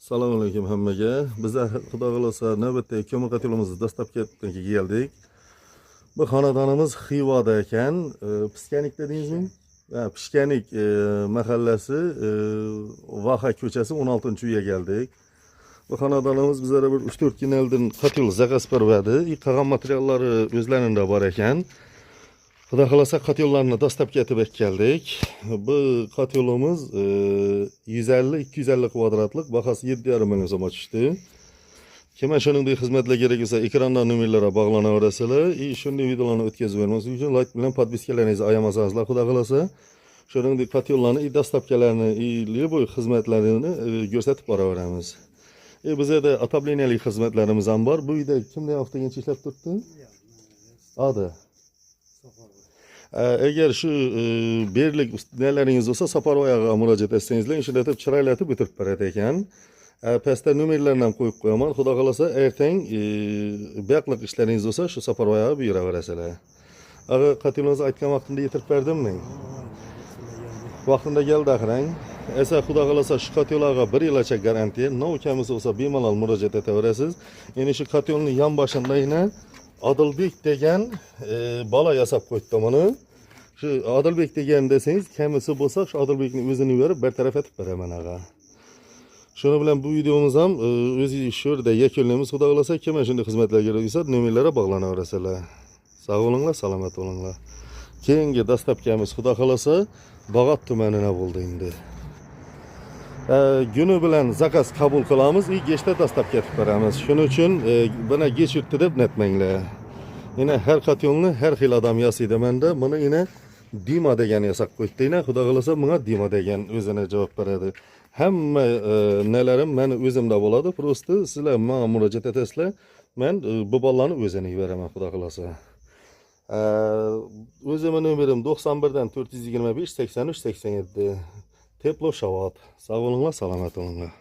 Assalomu alaykum hammaga. Bizlar, xudo xohlasa, navbatdagi ko'mir kotelimizni доставка ga keldik. Bu xonadonimiz Xivada ekan. Piskanik dedingizmi? Ha, Pishkanik mahallasi, Vaha ko'chasi 16-uyga keldik. Bu xonadonimiz bizlarga bir 3-4 kun oldin kotel заказ berdi. И qolgan materiallari o'zlarida bor ekan. Xudo xohlasa, kotellarni доставка etib keldik. Bu kotelimiz 150-250 kvadratlik, bahasi 7,5 million so'mga tushdi. Kimga shuningdek xizmatlar kerak bo'lsa, ekrandan nomerlarga bog'lanaverasizlar. И shunday videolarni o'tkazib bermaslik uchun layk bilan подписка laringizni ayamasangizlar, xudo xohlasa, shuningdek kotellarni и доставка larni и любой xizmatlarini ko'rsatib boraveramiz. Bizada отопление li xizmatlarimiz ham bor. Bu uyda kimdan haftagancha ishlab turibdi? Adi. Agar shu berlik nelaringiz bo'lsa, Saparboy og'aga murojaat etsangizlar, ishlatib, chiroylatib o'tirib beradi ekan. Pastda nomerlarini ham qo'yib qo'yaman. Xudo xohlasa, ertang buyoqliq ishlaringiz bo'lsa, shu Saparboy og'a buyuraverasizlar. Og'a, kotelingizni aytgan vaqtimda yetirib berdimmi? Vaqtida keldi axirang. Esa, xudo xohlasa, shu kotellarga 1 yilgacha garantiya. Nov kamisi bo'lsa, bemalol murojaat etaverasiz. Endi shu kotelni yon boshida yana Odilbek degan bola yasab qo'yibdi buni. Shu Odilbek degan desangiz, kamisi bo'lsa, shu Odilbekni o'zini berib bartaraf etib beraman, og'a. Shuni bilan bu videomiz ham o'zi shu yerda yakunlaymiz. Xudo xohlasa, kimga shunday xizmatlar kerak bo'lsa, nomerlarga bog'lanaverasizlar. Sog' bo'linglar, salomat bo'linglar. Keyingi доставка miz, xudo xohlasa, Bag'ot tumanina bo'ldi endi. Kuni bilan заказ qabul qilamiz и kechda доставка etib beramiz. Shuning uchun buni kech yuribdi deb netmanglar. Yine har kotelni har xil odam yasaydi menda. Buni yine Dima degan yasab qo'yibdi. Yine, xudo xohlasa, bunga Dima degan o'zini javob beradi. Hamma nelarim meni o'zimda bo'ladi. Просто sizlar menga murojaat etasizlar. Men bu bolalarni o'zini beraman, xudo xohlasa. O'zimni nomerim 91 dan 425 83 87. Teplo Shavat. Sog' bo'linglar, salomat bo'linglar.